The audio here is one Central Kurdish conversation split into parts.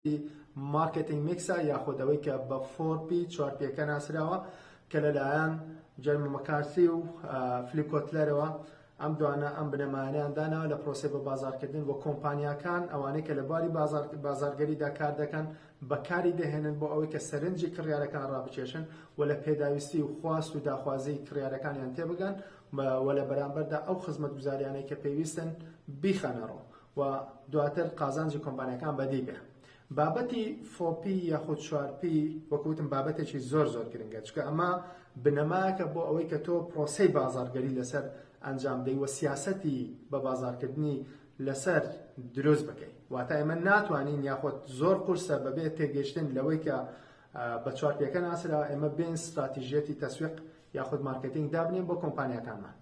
Marketing mix ە یاخود ئەوەی کە بە four P چوار پێکە ناسراوە کە لەلایەن جەرمی مەکارسی و فلیپ کۆتلەرەوە ئەم دوانە ئەم بنەمایانەیان داناوە لە پرۆسەی بە بازارکردن بۆ کۆمپانیاکان ئەوانەی کە لە بواری بازار بازارگەریدا کار دەکەن بەکاری دەهێنن بۆ ئەوەی کە سەرنجی کڕیارەکان ڕابکێشن و لە پێداویستی و خواست و داخوازی کڕیارەکانیان تێبگەن و لە بەرامبەردا ئەو خزمەتگوزاریانەی کە پێویستن بیخەنەڕوو. و دواتر قازانجی کۆمپانیاکان بەدی بێ. بابەتی four P یاخود 4 P وەکو وتم بابەتێکی زۆر زۆر گرنگە، چونکە ئەمە بنەمایەکە بۆ ئەوەی کە تۆ پرۆسەی بازاڕگەری لەسەر ئەنجام دەی و سیاسەتی بە بازاڕکردنی لەسەر دروست بکەی. واتە ئێمە ناتوانین یاخود زۆر قورسە بەبێ تێگەیشتن لەوەی کە بە چوار پێکە ناسراوە ئێمە بێین ستراتیژیەتی تەسویق یاخود مارکێتینگ دابنێین بۆ کۆمپانیاکانمان.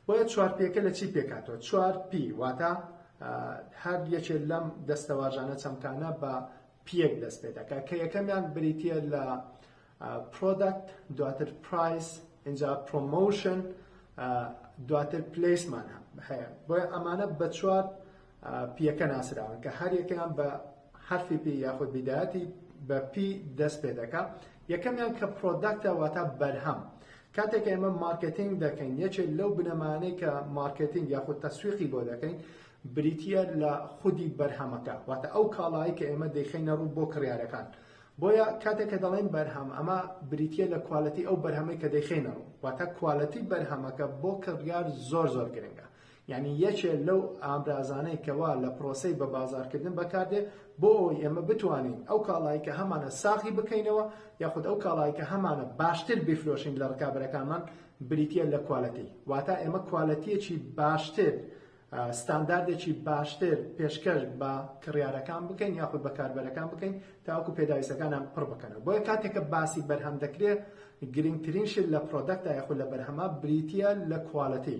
بۆیە چوار پێکە لە چی پێکهاتووە؟ چوار P واتە هەر یەکێ لەم دەستەواژانە چەمکانە بە پیەک دەست پێ دەکات کە یەکەمیان بریتە لە product، دواتر price، اینجا promotion، دواتر place مان هەیە. بۆیە ئەمانە بە چوار پیەکە ناسراون کە هەر یەکەیان بە حەرفی P یاخود بیدایەتی بە P دەست پێ دەکا. یەکەمیان کە product ە واتە بەرهەم. کاتێک ئێمە مارکێتینگ دەکەین یەکێک لەو بنەمانەی کە مارکێتینگ یاخود تەسویقی بۆ دەکەین بریتییە لە خودی بەرهەمەکە، واتە ئەو کاڵایەی کە ئێمە دەیخەینە ڕوو بۆ کڕیارەکان. بۆیە کاتێک کە دەڵێین بەرهەم ئەمە بریتییە لە quality ئەو بەرهەمەی کە دەیخەینە ڕوو، واتە quality بەرهەمەکە بۆ کڕیار زۆر زۆر گرنگە. یانی یەکێ لەو ئامرازانەی کەوا لە پرۆسەی بە بازاڕکردن بەکاردێ بۆ ئەوەی ئێمە بتوانین ئەو کاڵایەی کە هەمانە ساغی بکەینەوە یاخود ئەو کاڵایەی کە هەمانە باشتر بیفرۆشین لە ڕکابەرەکانمان بریتیە لە quality، واتە ئێمە کوالەتیەکی باشتر ستانداردێکی باشتر پێشکەش بە کڕیارەکان بکەین یاخود بە کاربەرەکان بکەین تاوەکو پێداویستەکانیان پڕ بکەنەوە. بۆیە کاتێک کە باسی بەرهەم دەکرێت گرنگترین شت لە product ا یاخود لە بەرهەمە بریتیە لە quality،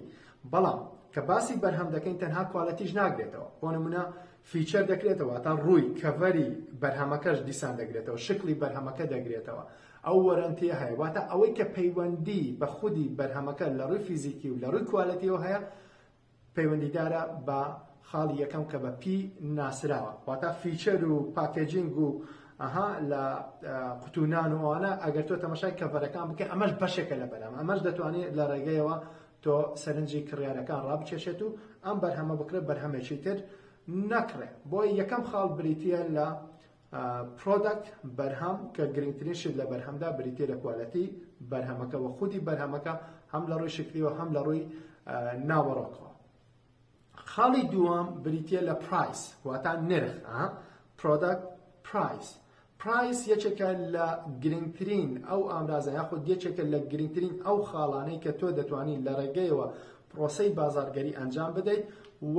بەڵام کە باسی بەرهەم دەکەین تەنها quality ش ناگرێتەوە، بۆ نمونە feature دەکرێتەوە تا ڕووی cover ی بەرهەمەکەش دیسان دەگرێتەوە، شکڵی بەرهەمەکە دەگرێتەوە، ئەو warranty یە هەیە، واتە ئەوەی کە پەیوەندی بە خودی بەرهەمەکە لە ڕووی فیزیکی و لە ڕووی quality یەوە هەیە پەیوەندیدارە بە خاڵی یەکەم کە بە P ناسراوە، واتە feature و packaging و ئەها لە قوتونان و ئەوانە. ئەگەر تۆ تەماشای cover ەکان بکەی ئەمەش بەشێکە لە بەرهەم، ئەمەش دەتوانێت لە ڕێگەیەوە تۆ سەرنجی کڕیارەکان ڕابکێشێت و ئەم بەرهەمە بکڕێت بەرهەمێکی تر نەکڕێ. بۆیە یەکەم خاڵ بریتییە لە product بەرهەم کە گرنگترین شت لە بەرهەمدا بریتییە لە quality بەرهەمەکە و خودی بەرهەمەکە هەم لە ڕووی شکلیەوە هەم لە ڕووی ناوەڕۆکەوە. خاڵی دووەم بریتییە لە price واتە نرخ، product price. Price یەکێکە لە گرنگترین ئەو ئامرازە یاخود یەکێکە لە گرنگترین ئەو خاڵانەی کە تۆ دەتوانیت لە ڕێگەیەوە پرۆسەی بازاڕگەری ئەنجام بدەیت و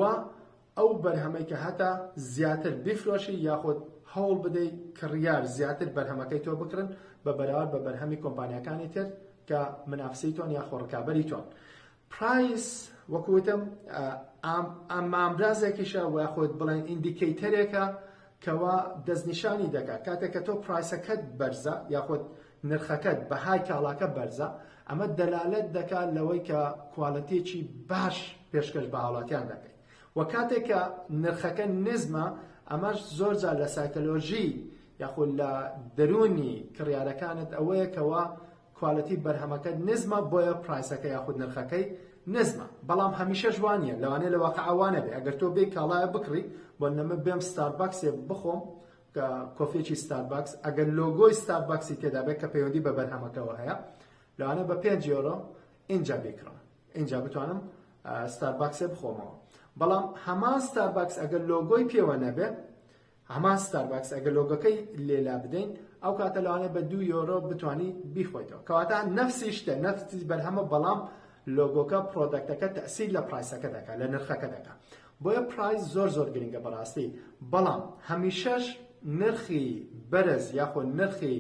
ئەو بەرهەمەی کە هەتە زیاتر بیفرۆشی یاخود هەوڵ بدەیت کڕیار زیاتر بەرهەمەکەی تۆ بکڕن بە بەراورد بە بەرهەمی کۆمپانیاکانی تر کە منافسی تۆن یاخۆ ڕکابەری تۆن. Price وەکو وتم ئامرازێکیشە و یاخود بڵێن indicator ێکە کەوا دەستنیشانی دەکات کاتێک کە تۆ price ەکەت بەرزە یاخود نرخەکەت بەهای کاڵاکە بەرزە ئەمە دەلالەت دەکات لەوەی کە quality ێکی باش پێشکەش بە هاوڵاتیان دەکەیت و کاتێک کە نرخەکە نزمە ئەمەش زۆر جار لە سایکۆلۆژی یاخود لە دەروونی کڕیارەکانت ئەوەیە کەوا quality بەرهەمەکەت نزمە بۆیە price ەکە یاخود نرخەکەی نزمە، بەڵام هەمیشەش وا نییە، لەوانەیە لە واقعا وا نەبێ، ئەگەر تۆ بێی کاڵایە بکڕی، بۆ نمونە بێم ستارباکسێ بخۆم کە coffee یەکی ستارباکس ئەگەر لۆگۆی ستارباکسی تێدا بێت کە پەیوەندی بە بەرهەمەکەوە هەیە لەوانەیە بە 5 یۆرۆ ئینجا بیکڕم ئینجا بتوانم ستارباکسێ بخۆمەوە، بەڵام هەمان ستارباکس ئەگەر لۆگۆی پێوە نەبێ هەمان ستارباکس ئەگەر لۆگۆکەی لێ لابدەین ئەو کاتە لەوانەیە بە دوو یۆرۆ بتانی بیخۆیتەوە. کەواتە نەفسی شتە، نەفسی بەرهەمە، بەڵام لۆگۆکە product ەکە تەسیر لە price ەکە دەکات، لە نرخەکە دەکات. بۆیە price زۆر زۆر گرنگە بەڕاستی، بەڵام هەمیشەش نرخی بەرز یاخۆ نرخی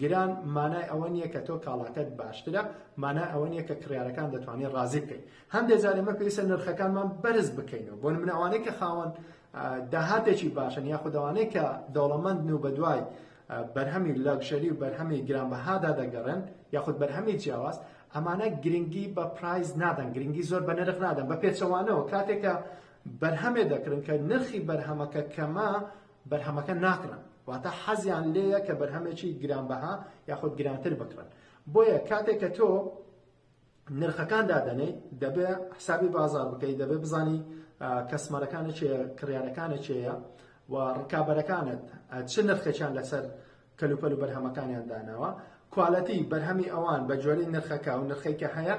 گران مانای ئەوە نییە کە تۆ کاڵاکەت باشترە، مانای ئەوە نییە کە کڕیارەکان دەتوانێت ڕازی بکەیت. هەندێک جار ئێمە پێویستە نرخەکانمان بەرز بکەینەوە، بۆ نمونە ئەوانەی کە خاوەن داهاتێکی باشن یاخود ئەوانەی کە دەوڵەمەندن و بەدوای بەرهەمی luxury و بەرهەمی گرانبەهادا دەگەڕێن یاخود بەرهەمی جیاواز، ئەمانە گرنگی بە price نادەن، گرنگی زۆر بە نرخ نادەن. بە پێچەوانەوە کاتێک کە بەرهەمێ دەکڕن کە نرخی بەرهەمەکە کەمە بەرهەمەکە ناکڕن. واتە حەزیان لێیە کە بەرهەمێکی گرانبەها یاخود گرانتر بکڕن. بۆیە کاتێک کە تۆ نرخەکان دادەنێی دەبێ حسابی بازار بکەیت، دەبێ بزانی customer ەکانت کێ، کڕیارەکانت کێیە و ڕکابەرەکانت چ نرخێکیان لەسەر کەلوپەل و بەرهەمەکانیان داناوە، quality بەرهەمی ئەوان بە جۆرەی نرخەکە و نرخەی کە هەیە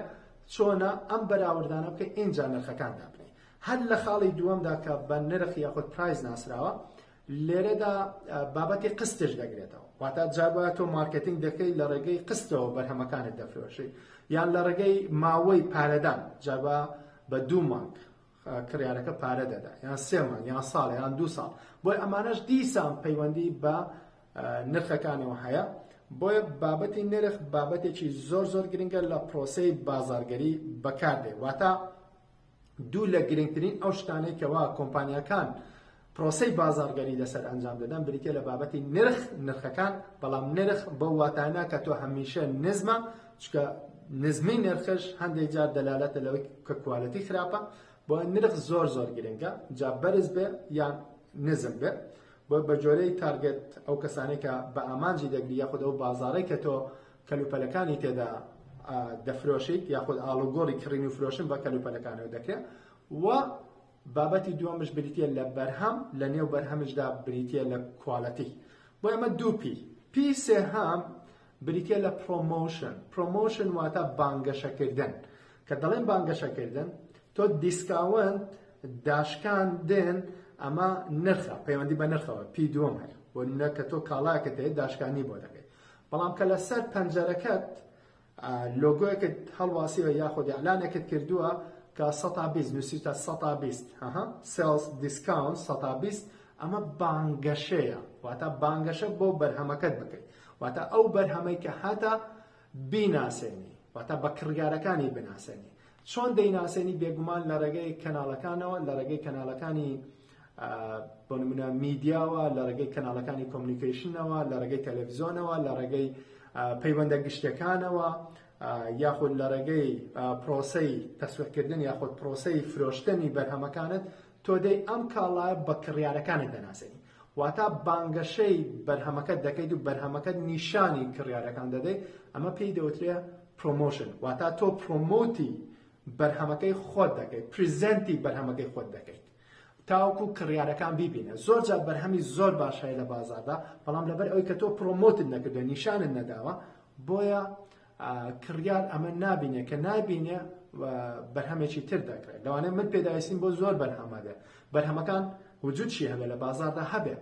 چۆنە، ئەم بەراوردانە بکەی ئینجا نرخەکان دابنێی. هەر لە خاڵی دووەمدا کە بە نرخ یاخود price ناسراوە، لێرەدا بابەتی قستش دەگرێتەوە. واتە جار وایە تۆ مارکێتینگ دەکەی لە ڕێگەی قستەوە بەرهەمەکانت دەفرۆشی، یان لە ڕێگەی ماوەی پارەدان، جار وایە بە دوو مانگ کڕیارەکە پارە دەدا، یان سێ مانگ، یان ساڵ، یان دوو ساڵ. بۆیە ئەمانەش دیسان پەیوەندی بە نرخەکانەوە هەیە. بۆیە بابەتی نرخ بابەتێکی زۆر زۆر گرنگە لە پرۆسەی بازارگەری بەکاردێ. واتە دوو لە گرنگترین ئەو شتانەی کەوا کۆمپانیاکان پرۆسەی بازاڕگەری لەسەر ئەنجام دەدەن بریتیە لە بابەتی نرخ، نرخەکان، بەڵام نرخ بەو واتایە کە تۆ هەمیشە نزمە، چونکە نزمی نرخش هەندێک جار دەلالەتە لەوەی کە quality خراپە. بۆیە نرخ زۆر زۆر گرنگە، جا بەرز بێ یان نزم بێ. بۆ بە جۆرەی target ئەو کەسانەی کە بە ئامانجی دەگری یاخود ئەو بازاڕەی کە تۆ کەلوپەلەکانی تێدا دەفرۆشیت یاخود ئاڵوگۆڕی کڕین و فرۆشن بە کەلوپەلەکانەوە دەکرێت. و بابەتی دووەمش بریتیە لە بەرهەم، لە نێو بەرهەمشدا بریتیە لە quality. بۆ ئەمە دوو P. P سێهەم بریتیە لە promotion. promotion واتە بانگەشەکردن. کە دەڵێن بانگەشەکردن تۆ discount داشکاندن، ئەمە نرخە، پەیوەندی بە نرخەوە P دووەم هەیە. بۆ نمونە کە تۆ کاڵایەکت هەیە داشکانی بۆ دەکەیت، بەڵام کە لەسەر پەنجەرەکەت لۆگۆیەکت هەڵواسیوە یاخود ئیعلانێکت کردووە کە 120 نووسیتە 120، sales discount 120، ئەمە بانگەشەیە. واتە بانگەشە بۆ بەرهەمەکەت بکەیت، واتە ئەو بەرهەمەی کە هاتە بیناسێنی، واتە بە کڕیارەکانی بناسێنی. چۆن دەیناسێنی؟ بێگومان لە ڕێگەی کەناڵەکانەوە، لە ڕێگەی کەناڵەکانی بۆ نمونە میدیاوە، لە ڕێگەی کەناڵەکانی communication ەوە، لە ڕێگەی تەلەڤزیۆنەوە، لە ڕێگەی پەیوەندە گشتەکانەوە، یاخود لە ڕێگەی پرۆسەی تەسویقکردن یاخود پرۆسەی فرۆشتنی بەرهەمەکانت، تۆ دەی ئەم کاڵایە بە کڕیارەکانت دەناسێنی. واتە بانگەشەی بەرهەمەکەت دەکەیت و بەرهەمەکەت نیشانی کڕیارەکان دەدەیت، ئەمە پێی دەوترێ promotion. واتە تۆ promote ی بەرهەمەکەی خۆت دەکەیت، present ی بەرهەمەکەی خۆت دەکەیت تاوەکو کڕیارەکان بیبینە. زۆر جار بەرهەمی زۆر باش هەیە لە بازاردا، بەڵام لەبەر ئەوەی کە تۆ promote ت نەکردووە، نیشانت نەداوە، بۆیە کڕیار ئەمە نابینێ. کە نابینێ بەرهەمێکی تر دەکرێت. لەوانەیە من پێداویستیم بۆ زۆر بەرهەمە بێ، بەرهەمەکان وجود چی هەبێ لە بازاردا هەبێ،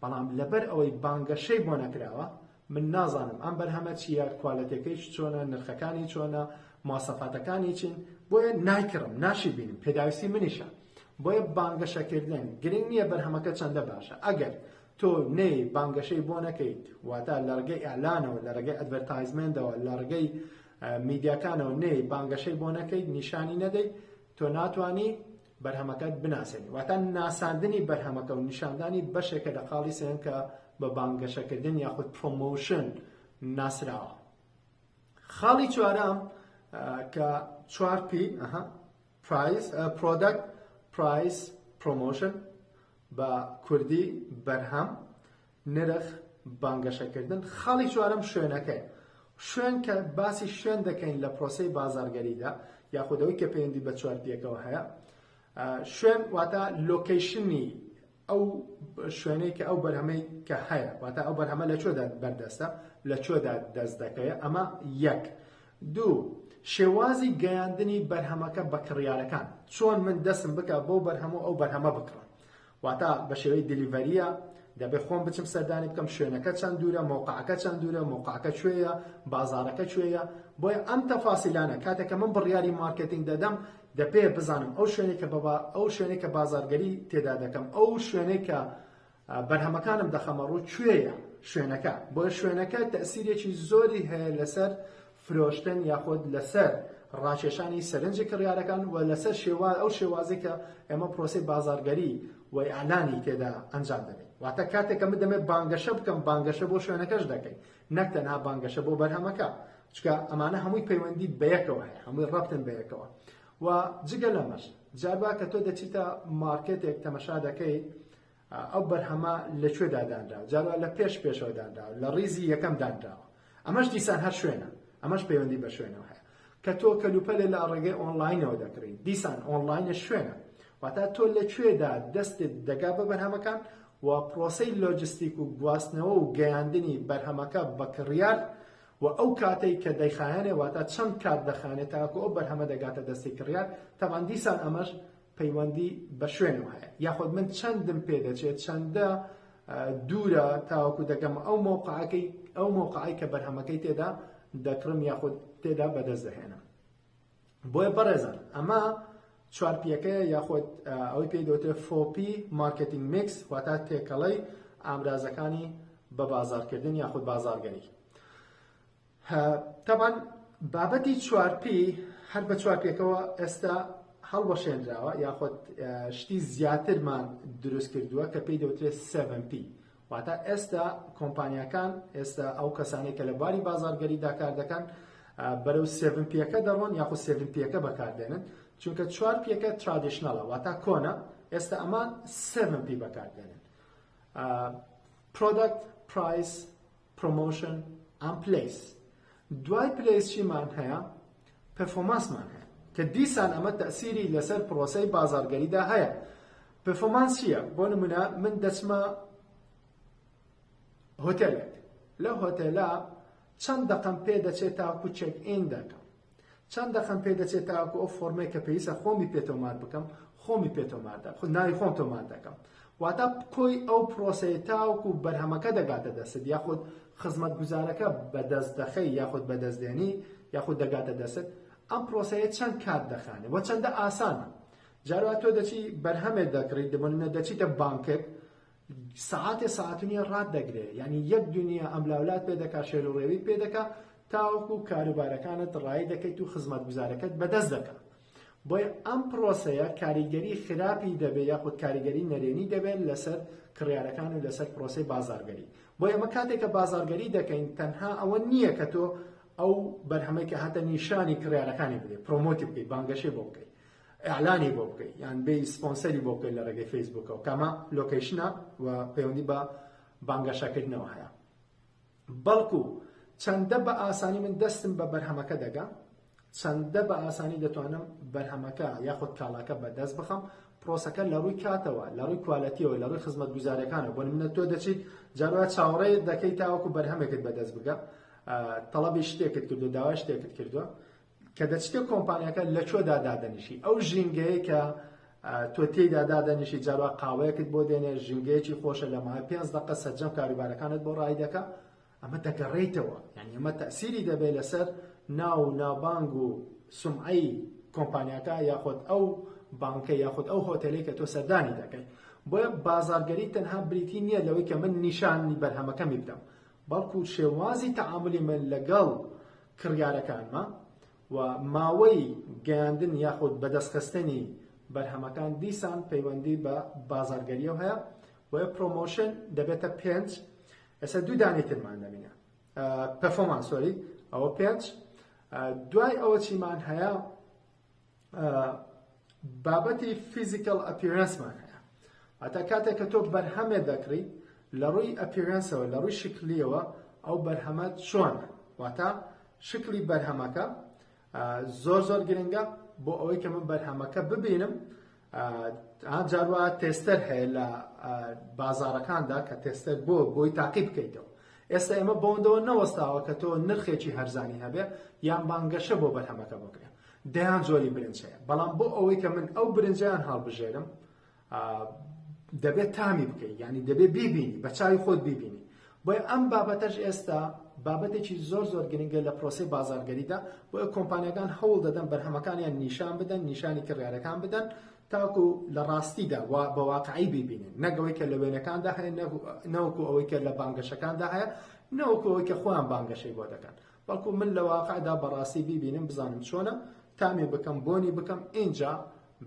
بەڵام لەبەر ئەوەی بانگەشەی بۆ نەکراوە من نازانم ئەم بەرهەمە چییە، quality ەکەی چۆنە، نرخەکانی چۆنە، مواسەفاتەکانی چین، بۆیە نایکڕم، ناشی بینم، پێداویستی منیشە. بۆیە بانگەشەکردن گرنگ نییە بەرهەمەکە چەندە باشە، ئەگەر تۆ نەی بانگەشەی بۆ نەکەیت، واتە لە ڕێگەی ئیعلانەوە، لە ڕێگەی advertisement ەوە، لە ڕێگەی میدیاکانەوە نەی بانگەشەی بۆ نەکەیت، نیشانی نەدەیت، تۆ ناتوانی بەرهەمەکەت بناسێنی. واتە ناساندنی بەرهەمەکە و نیشاندانی بەشێکە لە خاڵی سێیەم کە بە بانگەشەکردن یاخود promotion ناسراوە. خاڵی چوارەم کە چوار P، price، product، price، promotion، بە کوردی بەرهەم، نرخ، بانگەشەکردن. خاڵی چوارەم شوێنەکەیە. شوێن کە باسی شوێن دەکەین لە پرۆسەی بازارگەریدا یاخود ئەوەی کە پەیوەندی بە چوار P ەکەوە هەیە، شوێن واتە location ی ئەو شوێنەی کە ئەو بەرهەمەی کە هەیە، واتە ئەو بەرهەمە لە کوێدا بەردەستە، لە کوێدا دەست دەکەوێت. ئەمە یەک. دوو، شێوازی گەیاندنی بەرهەمەکە بە کڕیارەکان، چۆن من دەستم بکە بەو بەرهەم و ئەو بەرهەمە بکڕم، واتە بە شێوەی delivery ە، دەبێت خۆم بچم سەردانی بکەم، شوێنەکە چەند دوورە، مەوقعەکە چەند دوورە، مەوقعەکە کوێیە، بازارەکە کوێیە. بۆیە ئەم تەفاسیلانە کاتێک کە من بڕیاری مارکێتینگ دەدەم دەبێ بزانم ئەو شوێنەی کە بەبا ئەو شوێنەی کە بازارگەری تێدا دەکەم، ئەو شوێنەی کە بەرهەمەکانم دەخەمە ڕوو کوێیە شوێنەکە. بۆیە شوێنەکە تەسیرێکی زۆری هەیە لەسەر فرۆشتن یاخود لەسەر ڕاکێشانی سەرنجی کڕیارەکان و لەسەر شێوا ئەو شێوازەی کە ئێمە پرۆسەی بازارگەری و ئیعلانی تێدا ئەنجام دەدەین. واتە کاتێک کە من دەمێت بانگەشە بکەم، بانگەشە بۆ شوێنەکەش دەکەین، نەک تەنها بانگەشە بۆ بەرهەمەکە، چونکە ئەمانە هەمووی پەیوەندی بەیەکەوە هەیە، هەمووی ڕەبتن بەیەکەوە. و جگە لەمەش جاروا کە تۆ دەچیتە مارکێتێک تەمەشا دەکەی، ئەو بەرهەمە لە کوێدا دانراوە، جاروا لە پێش پێشەوە دانراوە، لە ڕیزی یەکەم دانراوە. ئەمەش دیسان هەر شوێنە، ئەمەش پەیوەندی بە شوێنەوە هەیە. کە تۆ کەلوپەلێ لە ڕێگەی ئۆنلاینەوە دەکڕی، دیسان ئۆنلاینە شوێنە، واتە تۆ لە کوێدا دەستت دەگا بە بەرهەمەکان و پرۆسەی لۆجستیک و گواستنەوە و گەیاندنی بەرهەمەکە بە کڕیار و ئەو کاتەی کە دەیخایەنێ، واتە چەند کات دەخایەنێ تاکو ئەو بەرهەمە دەگاتە دەستی کڕیار، تەبعەن دیسان ئەمەش پەیوەندی بە شوێنەوە هەیە، یاخود من چەندم پێ دەچێت، چەندە دوورە تاوەکو دەگەمە ئەو مەوقعەکەی، ئەو مەوقعەی کە بەرهەمەکەی تێدا دەکڕم یاخود تێدا بەدەست دەهێنم. بۆیە بەڕێزان ئەمە چوار پیەکەیە، یاخود ئەوەی پێی دەوترێت 4P marketing mix، واتە تێکەڵەی ئامرازەکانی بە بازارکردن یاخود بازارگەری. تەبان بابەتی چوار پی هەر بە چوار پێکەوە ئێستا هەڵوەشێنراوە، یاخود شتی زیاترمان دروست کردووە کە پێی دەوترێت 7P. واتە ئێستا کۆمپانیاکان، ئێستا ئەو کەسانەی کە لە باری بازارگەریدا کار دەکەن بەرەو 7 پیەکە دەڕۆن یاخود 7 پیەکە بەکاردێنن، چونکە چوار پیەکە traditional ە، واتە کۆنە. ئێستا ئەمان 7 پی بەکاردێنن، product، price، promotion and place. دوای place چیمان هەیە؟ performance مان هەیە، کە دیسان ئەمە تەسیری لەسەر پرۆسەی بازارگەریدا هەیە. performance چییە؟ بۆ نمونە من دەچمە هۆتێلێک، لەو هۆتێلە چەند دەقەم پێ دەچێت تاکو check in دەکەم، چەند دەقەم پێ دەچێت تاکو ئەو فۆرمەی کە پێویستە خۆمی پێ تۆمار بکەم، خۆمی پێ تۆمار دەکەم، ناوی خۆم تۆمار دەکەم. واتە کۆی ئەو پرۆسەیە تاوەکو بەرهەمەکە دەگاتە دەستت یاخود خزمەتگوزارەکە بەدەست دەخەی یاخود بەدەست دێنی یاخود دەگاتە دەستت، ئەم پرۆسەیە چەند کات دەخانێ و چەندە ئاسانە. جاروا تۆ دەچی بەرهەمێک دەکڕی، دەبنە دەچیتە بانکێک، سەعاتێ سەعات و نییە ڕات دەگرێ، یعنی یەک دنیا ئەملاولات پێ دەکا، شێر و ڕێوی پێ دەکا تاوەکو کاروبارەکانت ڕای دەکەیت و خزمەتگوزارەکەت بەدەست دەکا. بۆیە ئەم پرۆسەیە کاریگەری خراپی دەبێت یاخود کاریگەری نەرێنی دەبێت لەسەر کڕیارەکان و لەسەر پرۆسەی بازارگەری. بۆیە ئەمە کاتێک کە بازارگەری دەکەین تەنها ئەوە نییە کە تۆ ئەو بەرهەمەی کە هاتە نیشانی کڕیارەکانی بدەیت، promote ی بکەیت، بانگەشەی بۆ بکەیت، ئیعلانی بۆ بکەیت، یان بێی سپۆنسەری بۆ بکەیت لە ڕێگەی فەیسبووکەوە، کامە location ە و پەیوەندی بە بانگەشەکردنەوە هەیە. بەڵکو چەندە بە ئاسانی من دەستم بە بەرهەمەکە دەگا، چەندە بە ئاسانی دەتوانم بەرهەمەکە یاخود کاڵاکە بەدەست بخەم، پرۆسەکە لە ڕووی کاتەوە، لە ڕووی quality یەوە، لە ڕووی خزمەتگوزاریەکانەوە. بۆ نمونە تۆ دەچیت جاروا چاوەڕێ دەکەیت تاوەکو بەرهەمێکت بەدەست بگە، تەڵەبی شتێکت کردو، داوای شتێکت کردووە، کە دەچیتە کۆمپانیاکە لە کوێدا دادەنیشی، ئەو ژینگەیە کە تۆ تێیدا دادەنیشی، جاروا قاوەیەکت بۆ دێنێ، ژینگەیەکی خۆشە، لە ماوەی 5 دقە سەرجەم کاروبارەکانت بۆ ڕای دەکا، ئەمە دەگەڕێیتەوە، یعنی ئەمە تەسیری دەبێت لەسەر ناو و ناوبانگ و سومعەی کۆمپانیاکە یاخود ئەو بانکە یاخود ئەو هۆتێلەی کە تۆ سەردانی دەکەیت. بۆیە بازارگەری تەنها بریتی نییە لەوەی کە من نیشانی بەرهەمەکەمی بدەم، بەڵکو شێوازی تەعاملی من لەگەڵ کڕیارەکانمە و ماوەی گەیاندن یاخود بەدەستخستنی بەرهەمەکان دیسان پەیوەندی بە بازارگەریەوە هەیە. بۆیە promotion دەبێتە 5. ئێستا دوو دانەی ترمان دەبینە performance، sorry ئەوە 5. دوای ئەوە چیمان هەیە؟ بابەتی physical appearance مان هەیە. واتا کاتێک کە تۆ بەرهەمێ دەکڕی لە ڕووی appearance ەوە، لە ڕووی شکلیەوە ئەو بەرهەمە چۆنە، واتا شکلی بەرهەمەکە زۆر زۆر گرنگە بۆ ئەوەی کە من بەرهەمەکە ببینم. جاروا tester هەیە لە بازارەکاندا کە tester بۆ بۆی تاقی بکەیتەوە. ئێستا ئێمە بەوەندەوە نەوەستاوە کە تۆ نرخێکی هەرزانی هەبێ یان بانگەشە بۆ بەرهەمەکە بکرێ، دەیان جۆری برنج هەیە، بەڵام بۆ ئەوەی کە من ئەو برنجیان هەڵبژێرم دەبێت تامی بکەیت، یعنی دەبێت بیبینی، بە چاوی خۆت بیبینی. بۆیە ئەم بابەتەش ئێستا بابەتێکی زۆر زۆر گرنگە لە پرۆسەی بازارگەریدا. بۆیە کۆمپانیاکان هەوڵ دەدەن بەرهەمەکانیان نیشان بدەن، نیشانی کڕیارەکان بدەن تاکو لە ڕاستیدا بە واقعی بیبینن، نەک ئەوەی کە لە وێنەکاندا هەیە، نەوەکو ئەوەی کە لە بانگەشەکاندا هەیە، نەوەکو ئەوەی کە خۆیان بانگەشەی بۆ دەکەن، بەڵکو من لە واقعدا بەڕاستی بیبینم، بزانم چۆنە، تامی بکەم، بۆنی بکەم، ئینجا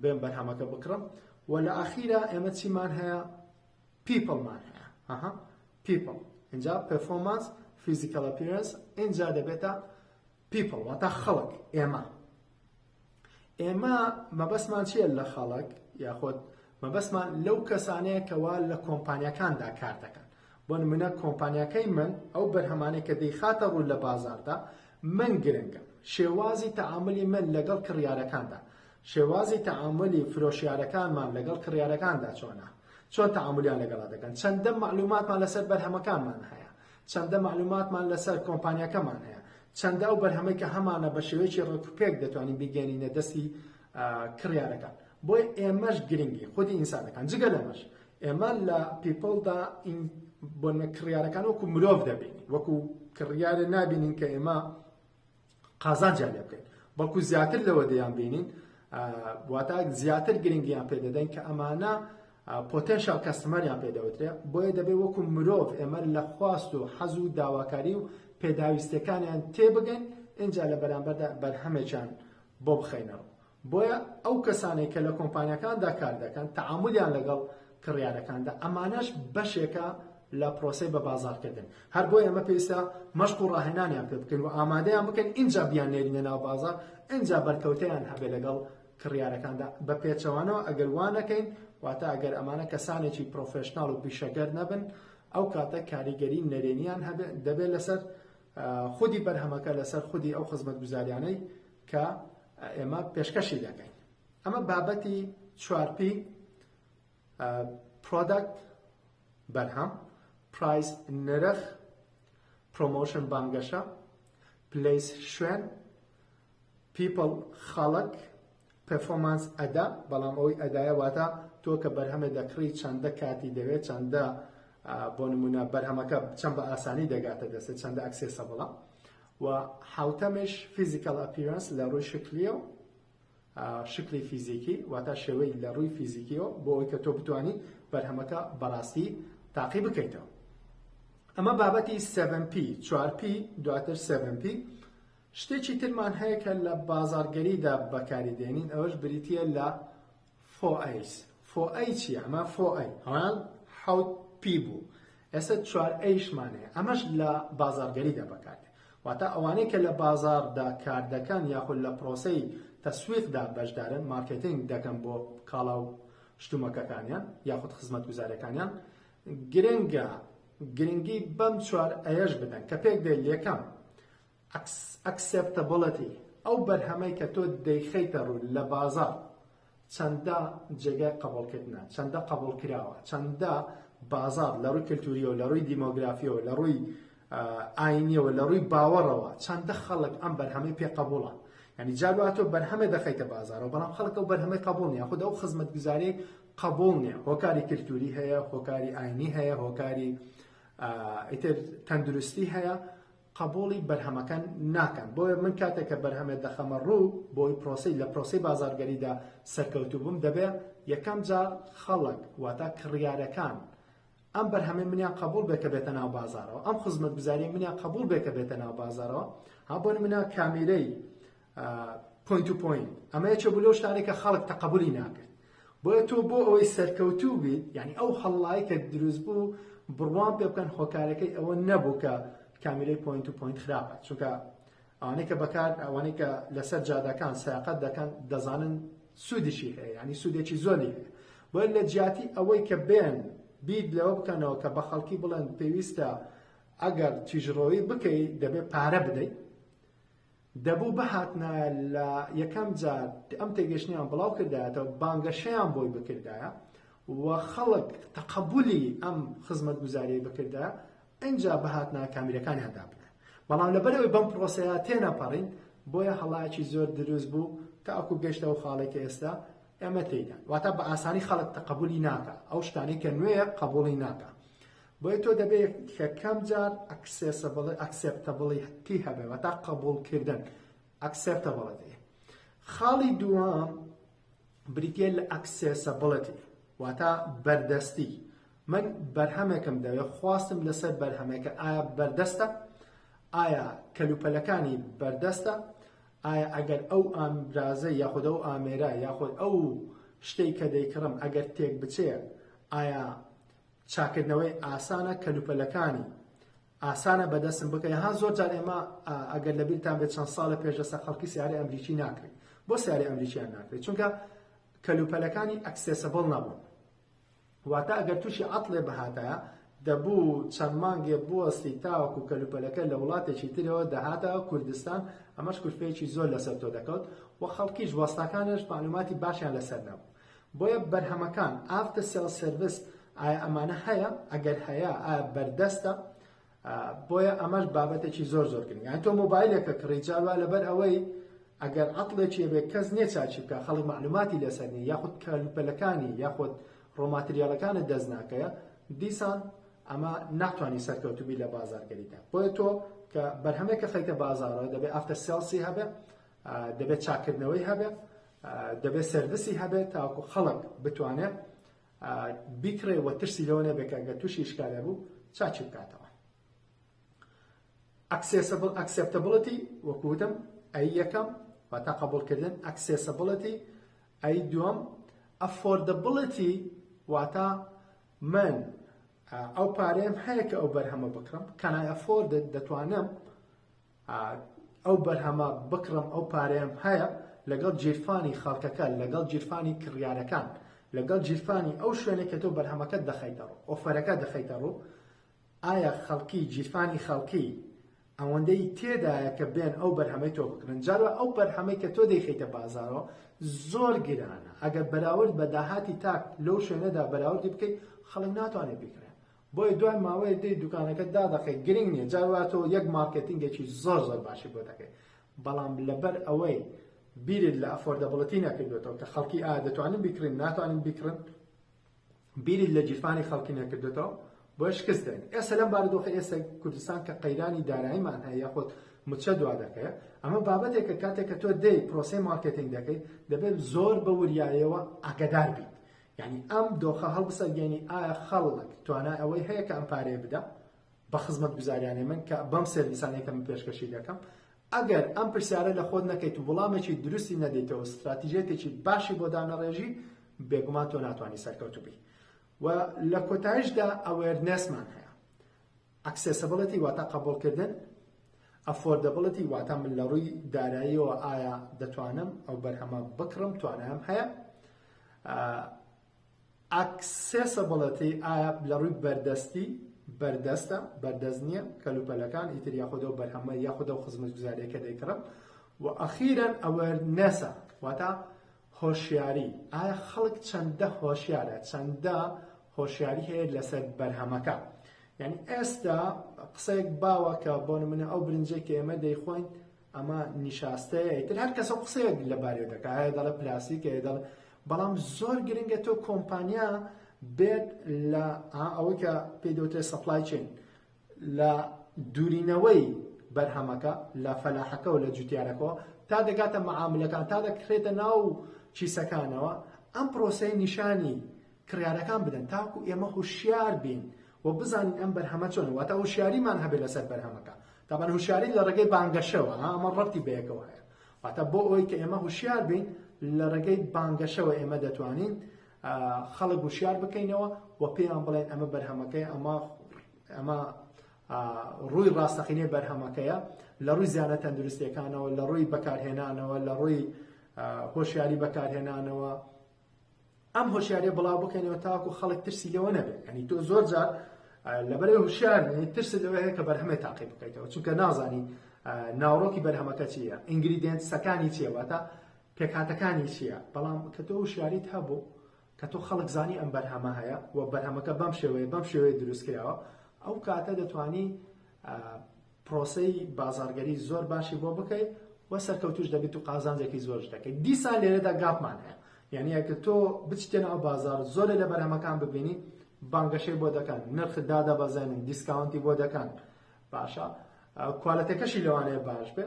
بێم بەرهەمەکە بکڕم. و لە ئاخیرا ئێمە چیمان هەیە؟ people مان هەیە. people، اینجا performance، physical appearance، اینجا دەبێتە people، واتە خەڵک. ئێمە مەبەستمان چییە لە خەڵک؟ یاخود مەبەستمان لەو کەسانەیە کەوا لە کۆمپانیاکاندا کار دەکەن. بۆ نمونە کۆمپانیاکەی من ئەو بەرهەمانەی کە دەیخاتە ڕوو لە بازاڕدا من گرنگم، شێوازی تەعامولی من لەگەڵ کڕیارەکاندا، شێوازی تەعامولی فرۆشیارەکانمان لەگەڵ کڕیارەکاندا چۆنە، چۆن تەعامولیان لەگەڵا دەکەن، چەندە مەعلوماتمان لەسەر بەرهەمەکانمان هەیە، چەندە مەعلوماتمان لەسەر کۆمپانیاکەمان هەیە، چەندە ئەو بەرهەمەی کە هەمانە بە شێوەیەکی ڕێکوپێک دەتوانین بیگەیەنینە دەستی کڕیارەکان. بۆیە ئێمەش گرنگی خودی ئینسانەکان، جگە لەمەش ئێمە لە پیپڵدا بۆ کڕیارەکان وەکو مرۆڤ دەبینین، وەکو کڕیارە نابینین کە ئێمە قازانجیان لێ بکەین، بەڵکو زیاتر لەوە دەیان بینین، واتە زیاتر گرنگیان پێ دەدەین کە ئەمانە potential customer یان پێ دەوترێ. بۆیە دەبێت وەکو مرۆڤ ئێمە لە خواست و حەز و داواکاری و پێداویستەکانیان تێبگەین، ئینجا لە بەرامبەردا بەرهەمێکیان بۆ بخەینەوە. بۆیە ئەو کەسانەی کە لە کۆمپانیاکاندا کار دەکەن تەعامولیان لەگەڵ کڕیارەکاندا، ئەمانەش بەشێکە لە پرۆسەی بە بازاڕکردن. هەر بۆیە ئێمە پێویستە مەشق و ڕاهێنانیان پێ بکەین و ئامادەیان بکەین، ئینجا بیان نێرینە ناو بازاڕ، ئینجا بەرکەوتەیان هەبێ لەگەڵ کڕیارەکاندا. بە پێچەوانەوە ئەگەر وا نەکەین، واتە ئەگەر ئەمانە کەسانێکی professional و پیشەگەر نەبن، ئەو کاتە کاریگەری نەرێنیان هەبێ دەبێت لەسەر خودی بەرهەمەکە، لەسەر خودی ئەو خزمەتگوزاریانەی کە ئێمە پێشکەشی دەکەین. ئەمە بابەتی 4 P، product بەرهەم، price نرخ، promotion بانگەشە، place شوێن، people خەڵک، performance ئەدا. بەڵام ئەوەی ئەدایە واتە تۆ کە بەرهەمێ دەکڕی چەندە کاتی دەوێت، چەندە بۆ نمونە بەرهەمەکە چەند بە ئاسانی دەگاتە دەستێت، چەندە accessible ە. و حوتەمش physical appearance لە ڕووی شکلیەوە، شکلی فیزیکی، واتە شێوەی لە ڕووی فیزیکیەوە، بۆ ئەوەی کە تۆ بتانی بەرهەمەکە بەڕاستی تاقی بکەیتەوە. ئەمە بابەتی 7P، 4P، دواتر 7P. شتێکی ترمان هەیە کە لە بازارگەریدا بەکاری دێنین، ئەوەش بریتە لە 4A's. 4A چییە؟ ئەمە 4A ئەوان 7 P بوو، ئێستا 4A شمان هەیە، ئەمەش لە بازارگەریدا بەکاردێت. واتە ئەوانەی کە لە بازاردا کار دەکەن یاخود لە پرۆسەی تەسویقدا بەشدارن، مارکێتینگ دەکەن بۆ کاڵا و شتومەکەکانیان یاخود خزمەتگوزارەکانیان، گرنگە گرنگی بەم 4 A یەش بدەن کە پێک دێت یەکەم acceptability، ئەو بەرهەمەی کە تۆ دەیخەیتە ڕوو لە بازار چەندە جێگای قبوڵکردنە، چەندە قبوڵ کراوە، چەندە بازار لە ڕووی کللتوریەوە، لە ڕووی دیمۆگرافیەوە، لە ڕووی ئاینیەوە، لە ڕووی باوەڕەوە چەندە خەڵک ئەم بەرهەمەی پێ قبوڵە. یعنی جار تۆ بەرهەمێ دەخەیتە بازارەوە، بەڵام خەڵک ئەو بەرهەمەی قبوڵ نییە، خود ئەو خزمەتگوزاری قبوڵ نییە. هۆکاری کللتوری هەیە، هۆکاری ئاینی هەیە، هۆکاری ئیتر تەندروستی هەیە، قبوڵی بەرهەمەکان ناکەن. بۆیە من کاتێک کە بەرهەمێت دەخەمە ڕوو بۆی پرۆسی لە پرۆسی بازارگەریدا سەرکەوتوو بووم، دەبێ یەکەم جار خەڵک واتە کڕیارەکان ئەم بەرهەمەی منیان قبول بێ کە بێتە ناو بازارەوە، ئەم خزمەتگوزاری منیان قبول بێ کە بێتە ناو بازارەوە. ها بۆ منە کامیرەی point to point، ئەمە یەکێ بوو لەو شتانەی کە خەڵک تەقەبولی ناکرد. بۆیە تۆ بۆ ئەوەی سەرکەوتوو بیت، یعنی ئەو هەڵڵای کە دروست بوو، بڕوان پێ بکەن هۆکارەکەی ئەوە نەبوو کە کامیرەی point to point خراپە، چونکە ئەوانەی کە بەکار ئەوانەی کە لەسەر جادەکان سیاقەت دەکەن دەزانن سوودیشی هەیە، یعنی سوودێکی زۆری هەیە. بۆیە لە جیاتی ئەوەی کە بێن بیر لەوە بکەنەوە کە بە خەڵکی بڵێن پێویستە ئەگەر تیژڕۆیی بکەی دەبێت پارە بدەیت، دەبوو بەهاتنایە لە یەکەم جار ئەم تێگەشتنیان بڵاو کردایەتەوە، بانگەشەیان بۆی بکردایە و خەڵک تەقەبولی ئەم خزمەتگوزاریی بکردایە، ئینجا بەهاتنا کامیرەکانیان دابنێن. بەڵام لەبەرەوەی بەم پرۆسەیە تێنەپەڕین، بۆیە هەڵایەکی زۆر دروست بوو تاکو گەشتەوە خاڵێک کە ئێستا ئێمە تێیدا. واتە بە ئاسانی خەڵک تەقەبولی ناکا، ئەو شتانەی کە نوێیە قبوڵی ناکا. بۆیە تۆ دەبێت یەکەم جار acceptability هەبێ، واتە قبوڵکردن acceptability. خاڵی دووەم بریتیە لە accessibility، واتە بەردەستی. من بەرهەمێکم دەوێت، خواستم لەسەر بەرهەمێکە، ئایا بەردەستە؟ ئایا کەلوپەلەکانی بەردەستە؟ ئایا ئەگەر ئەو ئامرازە یاخود ئەو ئامێرە یاخود ئەو شتێک کە دەیکڕم ئەگەر تێک بچێ، ئایا چاکردنەوەی ئاسانە؟ کەلوپەلەکانی ئاسانە بەدەستم بکەین؟ ها زۆر جار ئێمە ئەگەر لەبیرتان بێت چەند ساڵە پێش ئێستا خەڵکی سیارەی ئەمریکی ناکرێت. بۆ سیارەی ئەمریکیان ناکرێت؟ چونکە کەلوپەلەکانی accessible نەبوون. واتە ئەگەر تووشی عەتڵێ بهاتایە دەبوو چەند مانگێ بوەستی تاوەکو کەلوپەلەکە لە وڵاتێکی ترەوە دەهاتەوە کوردستان، ئەمەش کولفەیەکی زۆر لەسەر تۆ دەکەوت و خەڵکیش وەستاکانش مەعلوماتی باشیان لەسەر نەبوو. بۆیە بەرهەمەکان after sale service ئایا ئەمانە هەیە؟ ئەگەر هەیە ئایا بەردەستە؟ بۆیە ئەمەش بابەتێکی زۆر زۆر گرنگ یان تۆ مۆبایلێکە کڕی جاروا لەبەر ئەوەی ئەگەر عەتڵێکی هەبێ کەس نییە چاکی بکە خەڵک معلوماتی لەسەر نیە یاخود کەلوپەلەکانی یاخود raw material ەکانت دەست ناکەیە دیسان ئەمە ناتوانانی سەرکەوتوبی لە بازارگەریدا بۆیە تۆ کە بەرهەمێکە خەیتە بازارەوە دەبێ after sales ی هەبێ دەبێت چاکردنەوەی هەبێ دەبێت service ی هەبێت تاکو خەڵک بتوانێت بیکڕێ و ترسی لەوە نەبێت کە گەر تووشی ئیشکالێ بوو چاکی بکاتەوە. Accessible Acceptability وەکو وتم A یەکەم واتا قبوڵکردن Accessibility A دووەم Affordability واتا من ئەو پارەیەم هەیە کە ئەو بەرهەمە بکڕم Can I afford it دەتوانم ئەو بەرهەمە بکڕم ئەو پارەیەم هەیە لەگەڵ گیرفانی خەڵکەکە لەگەڵ گیرفانی کڕیارەکان لەگەڵ گیرفانی ئەو شوێنێک کە تۆ بەرهەمەکەت دەخەیتە ڕوو offer ەکە دەخەیتە ڕوو ئایا خەڵکی گیرفانی خەڵکی ئەوەندەی تێدایە کە بێن ئەو بەرهەمەی تۆ بکڕن جاروا ئەو بەرهەمەی کە تۆ دەیخەیتە بازارەوە زۆر گرانە ئەگەر بەراورد بە داهاتی تاک لەو شوێنەدا بەراوردی بکەیت خەڵک ناتوانێت بیکڕێ بۆیە دوای ماوەیەک دێی دوکانەکەت دادەخەی گرنگ نییە جار وایە تۆ یەک marketing ێکی زۆر زۆر باشی بۆ دەکەی بەڵام لەبەر ئەوەی بیرت لە affordability نەکردوێتەوە کە خەڵکی ئا دەتوانن بیکڕین ناتوانن بیکڕن بیرت لە گیرفانی خەڵکی نەکردوێتەوە بۆ شکست دێن ئێستا لەم بارودۆخە ئێستا کوردستان کە قەیرانی داراییمان هەیە یاخود مچە دوا دەکەیە ئەمە بابەتێکە کاتێک کە تۆ دێی پرۆسەی marketing دەکەیت دەبێت زۆر بە وریایەوە ئاگدار بیت یانی ئەم دۆخە هەڵبسەنگێنی ئایا خەڵک توانای ئەوەی هەیە کە ئەم پارەیە بدا بە خزمەتگوزاریانەی من کە بەم سێرڤیسانەی کە من پێشکەشی دەکەم ئەگەر ئەم پرسیارە لە خۆت نەکەیت و وڵامێکی دروستی نەدەیتەوە ستراتیژیەتێکی باشی بۆ دانەڕێژی بێگومان تۆ ناتوانانی سەرکەوتوو بی و لە کۆتایشدا awareness مان هەیە Accessibility واتە قبوڵکردن، Affordability واتە من لە ڕووی داراییەوە ئایا دەتوانم ئەو بەرهەمە بکڕم، توانایم هەیە. Accessibility ئایا لە ڕووی بەردەستی بەردەستە، بەردەست نییە کەلوپەلەکان ئیتر یاخود ئەو بەرهەمە یاخود ئەو خزمەتگوزارییە کە دەیکڕم. و ئەخیرەن Awareness واتە هۆشیاری، ئایا خەڵک چەندە هۆشیارە، چەندە هۆشیاری هەیە لەسەر بەرهەمەکە؟ یعنی ئێستا قسەیەک باوە کە بۆ نمونە ئەو برنجەی کە ئێمە دەیخۆین ئەمە نیشاستەیە، ئیتر هەر کەسە قسەیەک لەبارەیەوە دەکات، ئایا دەڵێ پلاستیکە، دەڵێ بەڵام زۆر گرنگە تۆ کۆمپانیا بێت لە ئەوەی کە پێی دەوترێت supply chain لە دوورینەوەی بەرهەمەکە لە فەلاحەکە و لە جوتیارەکەوە تا دەگاتە مەعاملەکان تا دەکرێتە ناو کیسەکانەوە ئەم پرۆسەی نیشانی کڕیارەکان بدەن تاکو ئێمە هوشیار بین و بزانین ئەم بەرهەمە چۆنە واتە هوشیاریمان هەبێت لەسەر بەرهەمەکە تابان هوشیاری لە ڕێگەی بانگەشەوە ئەمە ڕەبتی بەیەکەوە هەیە واتە بۆ ئەوەی کە ئێمە هوشیار بین لە ڕێگەی بانگەشەوە ئێمە دەتوانین خەڵک وشیار بکەینەوە و پێیان بڵێن ئەمە بەرهەمەکەی ئەمە ئەمە ڕووی ڕاستەقینەی بەرهەمەکەیە لە ڕووی زیانە تەندروستیەکانەوە لە ڕووی بەکارهێنانەوە لە ڕووی هۆشیاری بەکارهێنانەوە ئەم هۆشیاریە بڵاو بکەینەوە تاکو خەڵک ترسی لەوە نەبێت ینی تۆ زۆر جار لەبەرەی هوشیار ترس لەوە هەیە کە بەرهەمێ تاقی بکەیتەوە چونکە نازانی ناوەڕۆکی بەرهەمەکە چییە ingredients ەکانی چییە واتە پێکهاتەکانی چییە بەڵام کە تۆ هوشیاریت هەبوو کە تۆ خەڵک زانی ئەم بەرهەمە هەیە و بەرهەمەکە بەم شێوەیە بەم شێوەیە دروست کراوە ئەو کاتە دەتوانی پرۆسەی بازارگەری زۆر باشی بۆ بکەیت و سەرکەوتوش دەبیت و قازانجێکی زۆرش دەکەیت دیسان لێرەدا gap مان هەیە یعنی ئەگەر تۆ بچیتە ناو بازار زۆرێ لە بەرهەمەکان ببینی بانگەشەی بۆ دەکەن نرخ دادەبەزێنن discount ی بۆ دەکەن باشە quality ەکەشی لەوانەیە باش بێ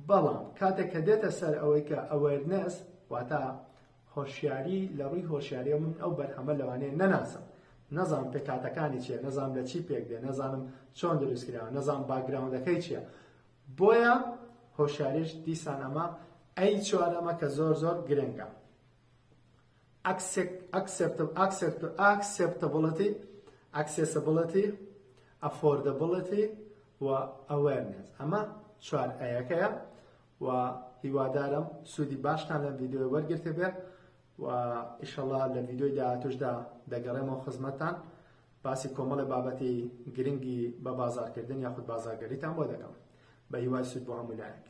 بەڵام کاتێک کە دێتە سەر ئەوەی کە awareness واتە هۆشیاری لە ڕووی هۆشیاریەوە من ئەو بەرهەمە لەوانەیە نەناسم نەزانم پێکهاتەکانی چیە نەزانم لە چی پێک دێ نەزانم چۆن دروست کراوە نەزانم background ەکەی چیە بۆیە هۆشیاریش دیسان ئەمە A چوارەمە کە زۆر زۆر گرنگە acceptability accessibility affordability و awareness ئەمە چوار A یەکەیە و هیوادارم سوودی باشتان لەم ڤیدیۆیە وەرگرتبێ. و ئیشەڵا لە ڤیدیۆی داهاتووشدا دەگەڕێمەوە خزمەتتان باسی کۆمەڵێ بابەتی گرنگی بە بازاڕکردن یاخود بازاڕگەریتان بۆ دەکەم. بە هیوای سوود بۆ هەموو لایەک.